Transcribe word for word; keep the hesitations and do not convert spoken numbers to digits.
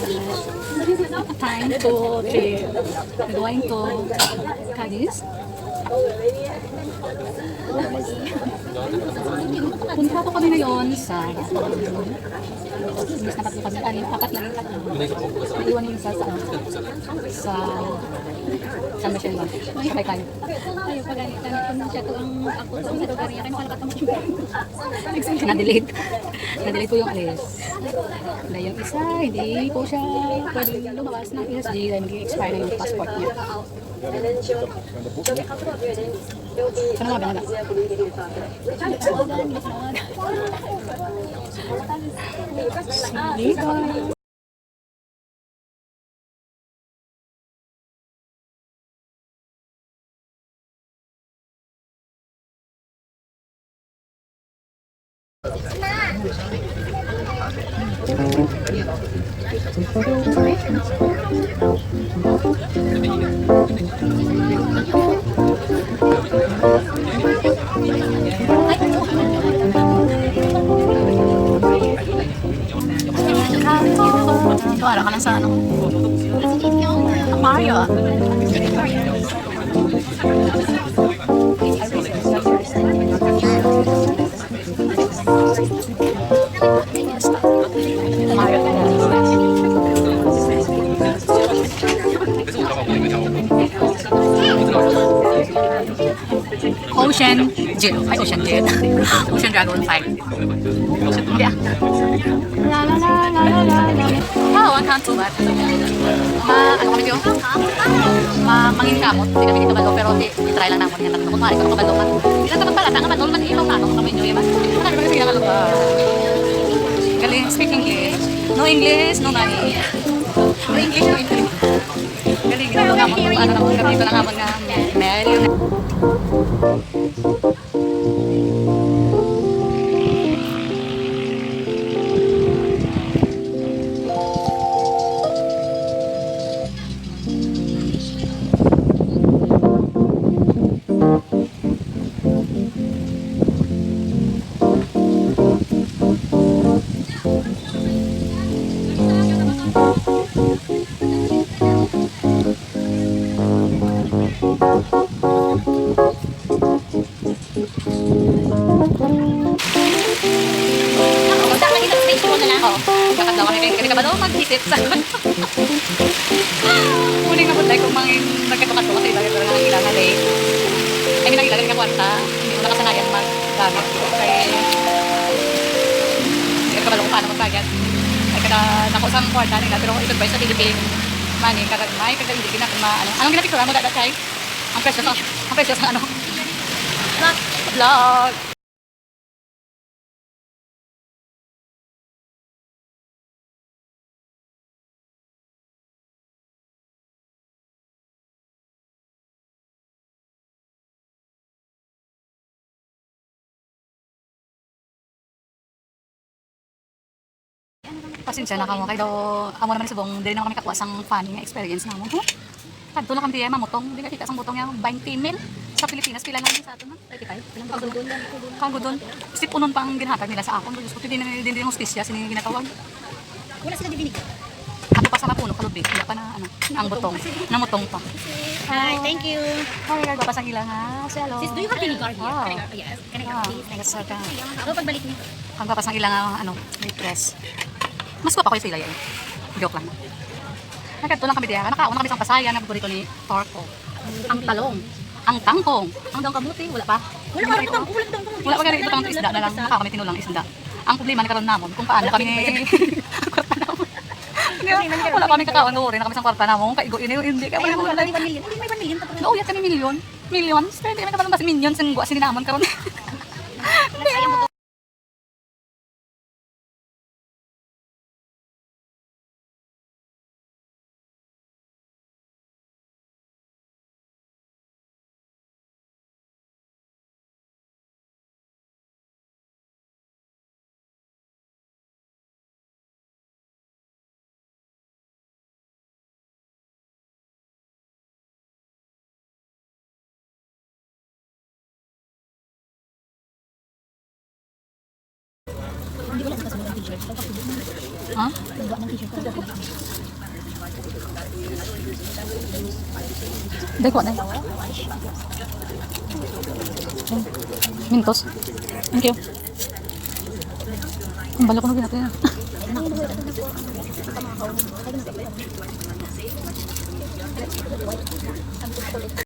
Time to trip. We're going to Cadiz. Punta po kami ngayon sa Miss na tatlo kami. Ay, apat lang. Naiwan yung isa sa, sa San Michelle. Sabay tayo. Ayaw pa gani, kami po siya to ang ako to, sa lugar niya, kaya nakalakat ang Na-delete. Na-delete po yung alis. Na yung isa, hindi po siya pwede lumabas ng P S G dahil nag-expire na yung passport niya. Ano nga ba? Dito. Ito, ara ka lang sa ano. Mario. Ocean Jet. Ay, Ocean Jet. Ocean Dragon five. Hindi ah. La, la, la. Oh, ang handsome at ma, ano kami yun? Ma, mangin kamot. Hindi kami dito balo, pero di, i-try lang naman yan. Kung maaari ko kabalo man. Hindi lang naman pala, tanga man, normal ilaw na, ano kami nyo, iba. Ano kami sila kalupa? Galing, speak English. No English, no money. No English, no English. Galing, ito na, ano naman kami, ito na nga mga Mary. Basta kami sa stage ko na lang. Oo. Kakadlaw kami kay kami kabalo mag-isip sa Muli nga pud, like, kung mangin nagkatukato sa ilang, pero nga kailangan, eh. I mean, ang ilang nga kwarta, hindi ko nakasanayan maggamit. Kay, hindi ko kabalo kung paano magbayad. Ay, kada nako sa kwarta nila, pero ito ba sa Philippine money, kada may, kada hindi, gina-, ma-, ano, anong ginapicturan mo, dada, kay? Ang presyo sa, ang presyo sa, ano? Vlog. Vlog. Pasensya na kamo kay daw amo naman subong diri na kami kakuha sang funny nga experience namon. Huh? Kadto na kami diya mamutong, di ka kita sang butong yang twenty mil sa Pilipinas, pila lang sa ato na? Thirty-five. Kagudon. Step-unon pa ang ginhatag nila sa akon. Diyos ko, hindi na, hindi na hustisya sini ginatawag. Wala sila gibinigay. Ako pa sa mapuno, kalubig. Wala pa na, ano, ang butong. Namutong pa. Hi, thank you. Hi, gagapa sang ila nga. Hello. Sis, do you have vinegar here? Wow. Yes. Can I have, please? Thank you. Ano pagbalik niyo? Ang gwapas ng ilang, ano, waitress. Mas gwapa ko yung sila yan. Joke lang. Nagkadto lang kami diya. Nakaon na kami sa pasayan. Ang paborito ni Torco. Ang talong. Ang tangkong. Ang daw kamuti, wala pa. Wala pa, wala pa, wala pa. Wala pa gani, ito ang isda na lang. Naka kami tinulang isda. Ang problema ni karon namon kung paano kami ang kwarta namon. Wala pa kami kakaon, uri na kami sa kwarta namon. Kaigo ini, hindi kaya wala. Wala ni one million. Hindi may one million pa. Nauyat kami milyon. Millions? Pero hindi kami kabalong basta millions ang guwa sini namon karon. Ha? Day ko, day. Mentos. Thank you. Ang bala ko na ginatay na.